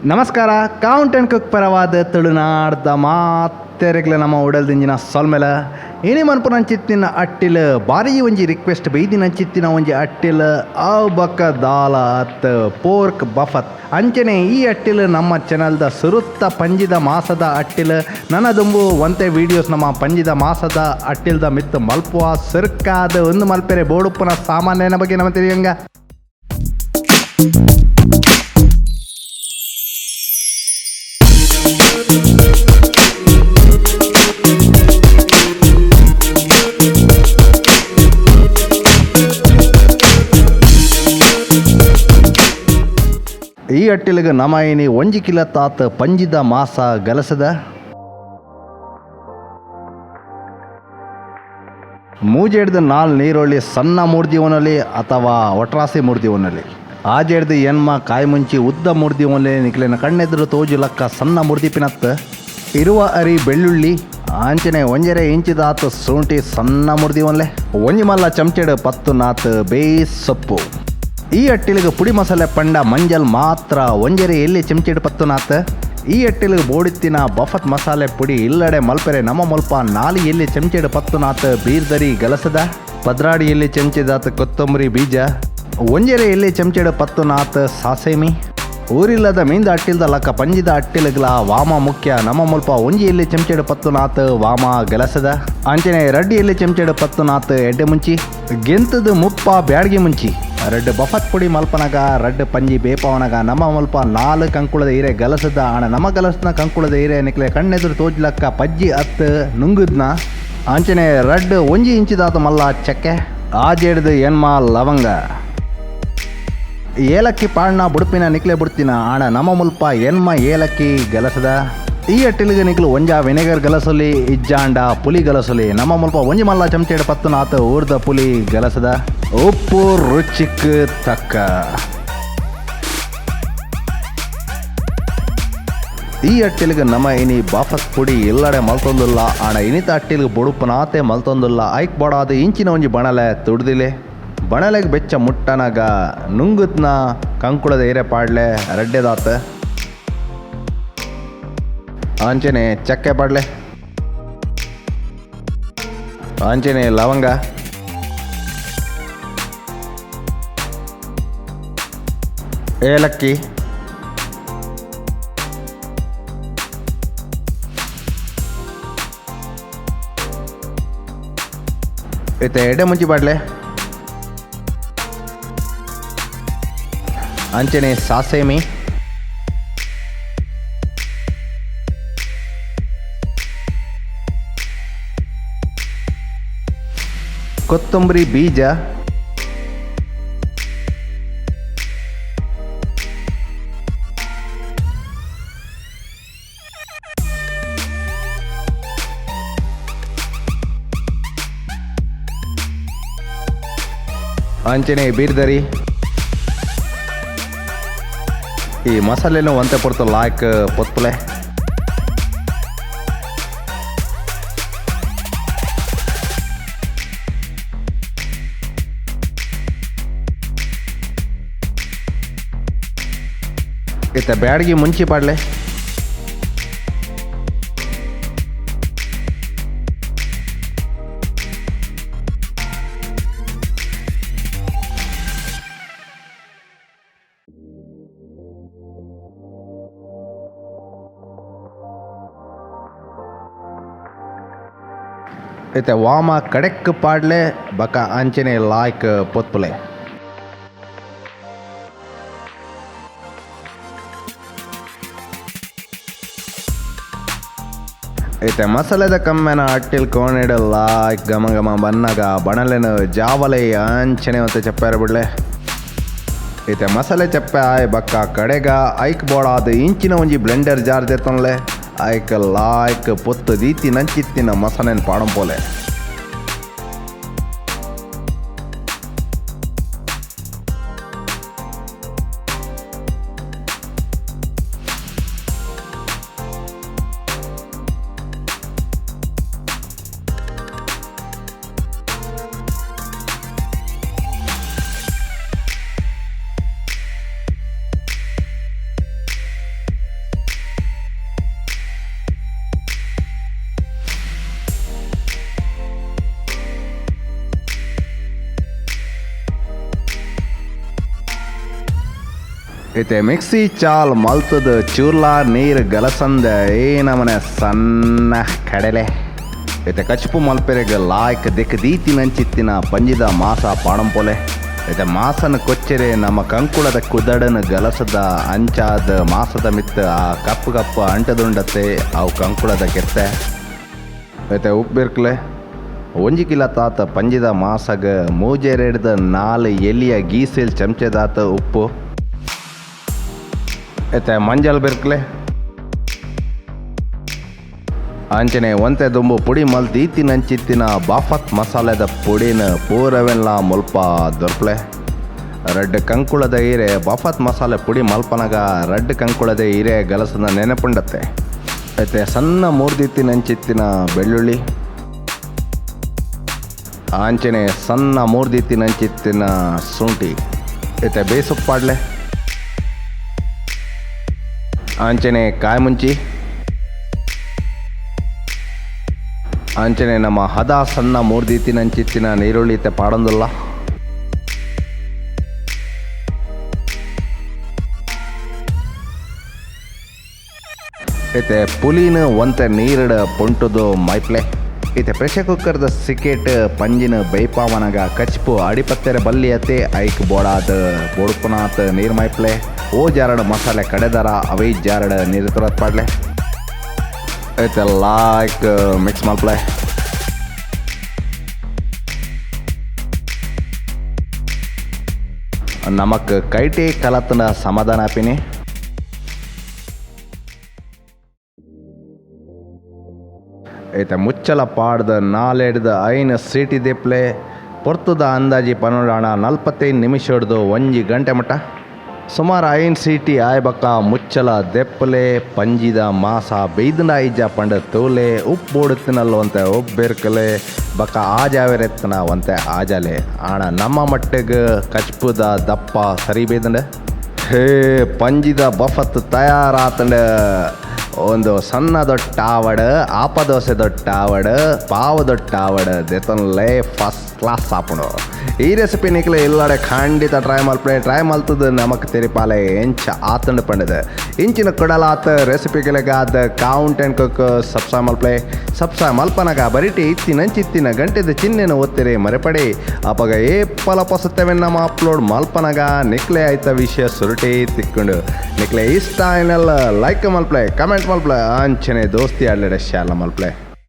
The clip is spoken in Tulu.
ನಮಸ್ಕಾರ, ಕೌಂಟ್ ಆ್ಯಂಡ್ ಕುಕ್ ಪರವಾದ ತುಳುನಾಡ್ದ ಮಾತೆರೆಗ್ಲ ನಮ್ಮ ಉಡಲ್ದಿಂಜಿನ ಸೊಲ್ಮೆಲ. ಇನಿ ಮನ್ಪುನಂಚಿತ್ತಿನ ಅಟ್ಟಿಲ್ ಬಾರಿ ಒಂಜಿ ರಿಕ್ವೆಸ್ಟ್ ಬೈದಿನಂಚಿತ್ತಿನ ಒಂಜಿ ಅಟ್ಟಿಲ್ ಅವು ಬೊಕ್ಕ ದಾಲ ಅತ್ ಪೋರ್ಕ್ ಬಫತ್. ಅಂಚನೆ ಈ ಅಟ್ಟಿಲ್ ನಮ್ಮ ಚಾನಲ್ದ ಸುರುತ್ತ ಪಂಜಿದ ಮಾಸದ ಅಟ್ಟಿಲ್. ನನ್ನ ದುಂಬು ಒಂತೆ ವೀಡಿಯೋಸ್ ನಮ್ಮ ಪಂಜಿದ ಮಾಸದ ಅಟ್ಟಿಲ್ದ ಮಿತ್ತು ಮಲ್ಪುವ ಸಿರ್ಕಾದ ಒಂದು ಮಲ್ಪೆರೆ ಬೋಡುಪ್ಪುನ ಸಾಮಾನ್ಯನ ಬಗ್ಗೆ ನಮ್ಮ ತಿಳಿಯಂಗ. ಈ ಅಟ್ಟಿಲಿಗೆ ನಮಾಯಿನಿ ಒಂಜಿ ಕಿಲೋ ತಾತ್ ಪಂಜಿದ ಮಾಸ ಗಲಸದ ಮೂಜೆಡ್ದು ನಾಲ್ ನೀರುಳ್ಳಿ ಸಣ್ಣ ಮೂರ್ದಿ ಒನಲಿ ಅಥವಾ ಒಟ್ರಾಸಿ ಮೂರ್ದಿ ಒನಲಿ, ಆಜೆಡ್ದು ಎನ್ಮ ಕಾಯಿ ಮುಂಚಿ ಉದ್ದ ಮೂರ್ದಿ ಒನಲಿ ನಿಕ್ಲೆನ ಕಣ್ಣೆದುರು ತೋಜು ಲಕ್ಕ ಸಣ್ಣ ಮೂರ್ದಿ ಪಿನತ್ ಇರುವ ಅರಿ ಬೆಳ್ಳುಳ್ಳಿ ಆಂಚನೆ ಒಂಜರೆ ಇಂಚಿದಾತ್ ಸೂಂಟಿ ಸಣ್ಣ ಮೂರ್ದಿ ಒನ್ಲೆ ಒಂಜಿ ಮಲ್ಲ ಚಮಚೆಡು ಪತ್ತು ನಾತ್ ಬೇಯಿಸ್ ಸೊಪ್ಪು. ಈ ಅಟ್ಟಿಲಿಗೆ ಪುಡಿ ಮಸಾಲೆ ಪಂಡ ಮಂಜಲ್ ಮಾತ್ರ ಒಂಜರೆ ಎಲ್ಲಿ ಚಮಚೆಡು ಪತ್ತು ನಾತ್. ಈ ಅಟ್ಟಿಲಿಗೆ ಬೋಡಿತ್ತಿನ ಬಫತ್ ಮಸಾಲೆ ಪುಡಿ ಇಲ್ಲಡೆ ಮಲ್ಪೆರೆ ನಮ್ಮ ಮುಲ್ಪ ನಾಲಿ ಎಲ್ಲಿ ಚಮಚೆಡು ಪತ್ತು ನಾತ್ ಬೀರ್ದರಿ ಗಲಸದ ಪದ್ರಾಡಿ ಎಲ್ಲಿ ಚಮಚೆದಾತ್ ಕೊತ್ತಂಬರಿ ಬೀಜ ಒಂಜರೆ ಎಲ್ಲಿ ಚಮಚೆಡು ಪತ್ತು ನಾತ್ ಸಾಸೇಮಿ. ಊರಿಲ್ಲದ ಮೀಂದ ಅಟ್ಟಿಲ್ದ ಲಕ್ಕ ಪಂಜಿದ ಅಟ್ಟಿಲಗ್ಲ ವಾಮ ಮುಖ್ಯ ನಮ್ಮ ಮುಲ್ಪ ಒಂಜಿ ಎಲ್ಲಿ ಚಮಚೆಡು ಪತ್ತು ನಾತ್ ವಾಮ ಗಲಸದ ಅಂಚನೆ ರಡ್ಡಿ ಎಲ್ಲಿ ಚಮಚೆಡು ಪತ್ತು ನಾತ್ ಎಡ್ಡೆ ಮುಂಚಿ ಗೆಂತದ ಮುಪ್ಪ ಬ್ಯಾಡ್ಗೆ ಮುಂಚಿ ರಡ್ಡು ಬಫತ್ ಪುಡಿ ಮಲ್ಪನಗ ರಡ್ಡು ಪಂಜಿ ಬೇಪವನಗ ನಮ್ಮ ಮುಲ್ಪ ನಾಲ್ ಕಂಕುಳದ ಹೀರೆ ಗಲಸದ ಆಣ ನಮ್ಮ ಗಲಸನ ಕಂಕುಳದ ಹೀರೆ ನಿಕ್ಲೆ ಕಣ್ಣೆದುರು ತೋಜ್ಲಕ್ಕ ಪಜ್ಜಿ ಅತ್ತು ನುಂಗುದ್ನ ಅಂಚನೆ ರಡ್ಡು ಒಂಜಿ ಇಂಚಿದಾತ ಮಲ್ಲ ಚಕ್ಕೆ ಆಜೆಡ್ದು ಎನ್ಮ ಲವಂಗ ಏಲಕ್ಕಿ ಪಾಣ್ಣ ಬುಡುಪಿನ ನಿಕ್ಲೆ ಬುಡ್ತಿನ ಆಣ ನಮ್ಮ ಮುಲ್ಪ ಎನ್ಮ ಏಲಕ್ಕಿ ಗಲಸದ. ಈ ಅಟ್ಟಿಲಿಗೆ ನಿಕ್ಲು ಒಂಜ ವಿನೆಗರ್ ಗಲಸಲಿ ಇಜ್ಜಾಂಡ ಪುಲಿ ಗಲಸಲಿ ನಮ್ಮ ಮುಲ್ಪ ಒಂಜಿ ಮಲ್ಲ ಚಮಚೆಡು ಪತ್ತು ನಾತ್ ಊರ್ದ ಪುಲಿ ಗಲಸದ. ಉಪ್ಪು ರುಚಿಕ್ ತಕ್ಕ. ಈ ಅಟ್ಟಿಲಿಗೆ ನಮ್ಮ ಇನಿ ಬಾಫತ್ ಪುಡಿ ಎಲ್ಲಡೆ ಮಲ್ತೊಂದುಲ್ಲ ಆಣ ಇನಿತ ಅಟ್ಟಿಲಿಗೆ ಬುಡುಪುನಾತೆ ಮಲ್ತೊಂದುಲ್ಲ ಐಕ್ ಬೋಡಾದ ಇಂಚಿನ ಒಂಜಿ ಬಣಲೆ ತುಡ್ದಿಲೆ ಬಣಲೆಗೆ ಬೆಚ್ಚ ಮುಟ್ಟನಗ ನುಂಗುತ್ನ ಕಂಕುಳದ ಏರೆ ಪಾಡ್ಲೆ ರಡ್ಡೆದಾತ ಅಂಚನೆ ಚಕ್ಕೆ ಪಾಡ್ಲೆ ಅಂಚನೆ ಲವಂಗ ಏಲಕ್ಕಿ ಇತ್ತೆ ಎಡೆ ಮುಂಚಿ ಪಾಡ್ಲೆ ಅಂಚನೆ ಸಾಸೇಮಿ ಕೊತ್ತಂಬರಿ ಬೀಜ ಅಂಚನೆ ಬೀರ್ದರಿ. ಈ ಮಸಾಲೆನೂ ಒಂತೆ ಪೊರ್ತು ಲಾಯ್ಕ್ ಪೊತ್ಪುಲೆ. ಇತ್ತ ಬ್ಯಾಡಗಿ ಮುಂಚಿ ಪಾಡ್ಲೆ. ಇತ್ತೆ ವಾಮ ಕಡೆಕ್ ಪಾಡ್ಲೆ ಬಕ ಅಂಚನೆ ಲಾಯ್ಕ್ ಪೊತ್ಪುಲೆ. ಇತ್ತೆ ಮಸಾಲೆದ ಕಮ್ಮೆನ ಅಟ್ಟಿಲ್ ಕೋಣಿಡ ಲಾಯ್ಕ್ ಘಮ ಘಮ ಬನ್ನಗ ಬಣಲೆನು ಜಾವಲೆ ಅಂಚನೆ ಮತ್ತೆ ಚಪ್ಪಾರ ಬಿಡ್ಲೆ. ಇತ್ತೆ ಮಸಾಲೆ ಚಪ್ಪೆ ಆಯ್ ಬಕ್ಕ ಕಡೆಗ ಐಕ್ ಬೋಡಾದ ಇಂಚಿನ ಒಂಜಿ ಬ್ಲೆಂಡರ್ ಜಾರ್ ದೆತ್ತೊನ್ಲೆ ಐಕ್ ಲಾಯ್ಕ್ ಪೊತ್ತು ದೀತಿ ನಂಚಿತ್ತಿನ ಮಸಾಲೆನ್ ಪಾಡಂಪೋಲೆ. ಇತ್ತೆ ಮಿಕ್ಸಿ ಚಾಲ್ ಮಲ್ತದ ಚೂರ್ಲಾ ನೀರು ಗಲಸಂದ ಏ ನಮನೆ ಸಣ್ಣ ಕಡಲೆ. ಇತ್ತೆ ಕಚ್ಪು ಮಲ್ಪೆರೆಗ್ ಲಾಯ್ಕ್ ದೆಕ್ ದೀತಿನಂಚಿತ್ತಿನ ಪಂಜಿದ ಮಾಸ ಪಾಡಂಪೊಲೆ. ಇತ್ತೆ ಮಾಸನ ಕೊಚ್ಚೆರೆ ನಮ್ಮ ಕಂಕುಳದ ಕುದಡನ ಗಲಸದ ಅಂಚಾದ ಮಾಸದ ಮಿತ್ತ ಆ ಕಪ್ಪು ಕಪ್ಪು ಅಂಟದುಂಡತ್ತೆ ಅವು ಕಂಕುಳದ ಕೆತ್ತೆ. ಇತ್ತೆ ಉಪ್ಪಿರ್ಕ್ಲೆ ಒಂಜಿ ಕಿಲ ತಾತ ಪಂಜಿದ ಮಾಸಗ ಮೂಜೆರೆಡ್ದ 4 ಎಲಿಯ ಗೀಸೆಲ್ ಚಮಚೆದಾತ ಉಪ್ಪು. ಇತ್ತೆ ಮಂಜಲ್ ಬಿರ್ಕ್ಲೆ ಅಂಚನೆ ಒಂತೆ ದುಂಬು ಪುಡಿ ಮಲ್ದೀತಿನಂಚಿತ್ತಿನ ಬಾಫತ್ ಮಸಾಲೆದ ಪುಡಿನ ಪೂರವೆಲ್ಲ ಮುಲ್ಪ ದೊರ್ಪ್ಲೆ. ರಡ್ಡ್ ಕಂಕುಳದ ಈರೆ ಬಾಫತ್ ಮಸಾಲೆ ಪುಡಿ ಮಲ್ಪನಗ ರಡ್ಡ್ ಕಂಕುಳದ ಈರೆ ಗಲಸದ ನೆನಪುಂಡತ್ತೆ. ಇತ್ತೆ ಸಣ್ಣ ಮೂರ್ದಿತ್ತಿನಂಚಿತ್ತಿನ ಬೆಳ್ಳುಳ್ಳಿ ಅಂಚನೆ ಸಣ್ಣ ಮೂರ್ದಿತ್ತಿನಂಚಿತ್ತಿನ ಶುಂಠಿ. ಇತ್ತೆ ಬೇಸುಪ್ಪಾಡ್ಲೆ ಅಂಚನೆ ಕಾಯಿ ಮುಂಚಿ ಅಂಚನೆ ನಮ್ಮ ಹದ ಸಣ್ಣ ಮೂರ್ದಿತ್ತಿನಂಚಿತ್ತಿನ ನೀರುಳ್ಳಿ ಇತ್ತೆ ಪಾಡೊಂದುಲ್ಲ. ಇತ್ತೆ ಪುಲಿನ ಒಂತೆ ನೀರಡ ಪೊಂಟುದು ಮೈಪ್ಲೆ. ಇತ್ತೆ ಪ್ರೆಷರ್ ಕುಕ್ಕರ್ದ ಸಿಕೆಟ್ ಪಂಜಿನ ಬೈಪಾವನಗ ಕಚ್ಪು ಅಡಿಪತ್ತೆರೆ ಬಲ್ಲಿಯತೆ ಐಕ್ ಬೋಡಾದ ಬೋಡ್ಪುನಾತ್ ನೀರು ಮೈಪ್ಲೆ. ಓ ಜಾರಡ ಮಸಾಲೆ ಕಡೆದರ ಅವೈ ಜಾರಡ ನೀರು ತುರತ್ ಪಾಡ್ಲೆ. ಇತ್ತೆ ಲಾಯ್ಕ್ ಮಿಕ್ಸ್ ಮಲ್ಪ್ಲೆ. ನಮಕ್ ಕೈಟೆ ಕಲತನ ಸಮಾಧಾನ ಆಪಿನಿ. ಇತ್ತೆ ಮುಚ್ಚಲ ಪಾಡ್ದ ನಾಲೆಡ್ದ 5 ಸೀಟಿ ದೆಪ್ಲೆ. ಪೊರ್ತುದ ಅಂದಾಜಿ ಪನೋಡಾಣ 45 ನಿಮಿಷ ಹಿಡ್ದು 1 ಗಂಟೆ ಮಟ್ಟ ಸುಮಾರು 5 ಸೀಟಿ ಆಯ್ಬಕ್ಕ ಮುಚ್ಚಲ ದೆಪ್ಪಲೆ. ಪಂಜಿದ ಮಾಸ ಬೈದನ ಇಜ್ಜ ಪಂಡ ತೋಲೆ ಉಪ್ಪು ಬೋಡುತ್ತಿನಲ್ಲ ಒಂತೆ ಉಪ್ಪು ಬಕ್ಕ ಆಜಾವೆರೆತ್ತನ ಒಂತೆ ಆಜಾಲೆ ಆಣ ನಮ್ಮ ಮಟ್ಟಿಗೆ ಕಚ್ಪುದ ದಪ್ಪ ಸರಿ ಬೇದಂಡ. ಹೇ ಪಂಜಿದ ಬಫತ್ ತಯಾರಾತಂಡ. ಒಂದು ಸಣ್ಣ ದೊಟ್ಟಾವಡ ಆಪ ದೋಸೆ ದೊಟ್ಟಾವಡ ಪಾವ ದೊಟ್ಟಾವಡ ದೆತನ್ಲೇ ಫಸ್ಟ್ ಕ್ಲಾಸ್ ಆಪುಂಡು. ಈ ರೆಸಿಪಿ ನಿಕ್ಲೆ ಇಲ್ಲಡೆ ಖಂಡಿತ ಟ್ರೈ ಮಲ್ಪಲೆ. ಟ್ರೈ ಮಲ್ತದ ನಮಕ್ ತೆರಿಪಾಲೆ ಎಂಚ ಆತಂಡು ಪಂಡದ. ಇಂಚಿನ ಕೊಡಲಾತ ರೆಸಿಪಿಗಳಿಗಾದ ಕೌಂಟ್ ಆ್ಯಂಡ್ ಕುಕ್ ಸಬ್ಸ್ಕ್ರೈಬ್ ಮಲ್ಪಲೆ. ಸಬ್ಸ್ಕ್ರೈಬ್ ಮಲ್ಪನಗ ಬರಿಟಿ ಇತ್ತಿನಂಚಿತ್ತಿನ ಗಂಟೆದ ಚಿಹ್ನೆನ ಒತ್ತಿರಿ ಮರೆಪಡಿ. ಅಪಗ ಏಪಲ ಪೊಸತ್ತವೆ ನಮ್ಮ ಅಪ್ಲೋಡ್ ಮಲ್ಪನಗ ನಿಕ್ಲೆ ಆಯ್ತ ವಿಷಯ ಸುರುಟಿ ತಿಕ್ಕೊಂಡು ನಿಕ್ಲೆ ಇಷ್ಟ ಏನೆಲ್ಲ ಲೈಕ್ ಮಲ್ಪಲೆ, ಕಮೆಂಟ್ ಮಲ್ಪಲೆ, ಅಂಚನೆ ದೋಸ್ತಿ ಆಡ್ಲೆಡೆ ಶಾಲ ಮಲ್ಪಲೆ.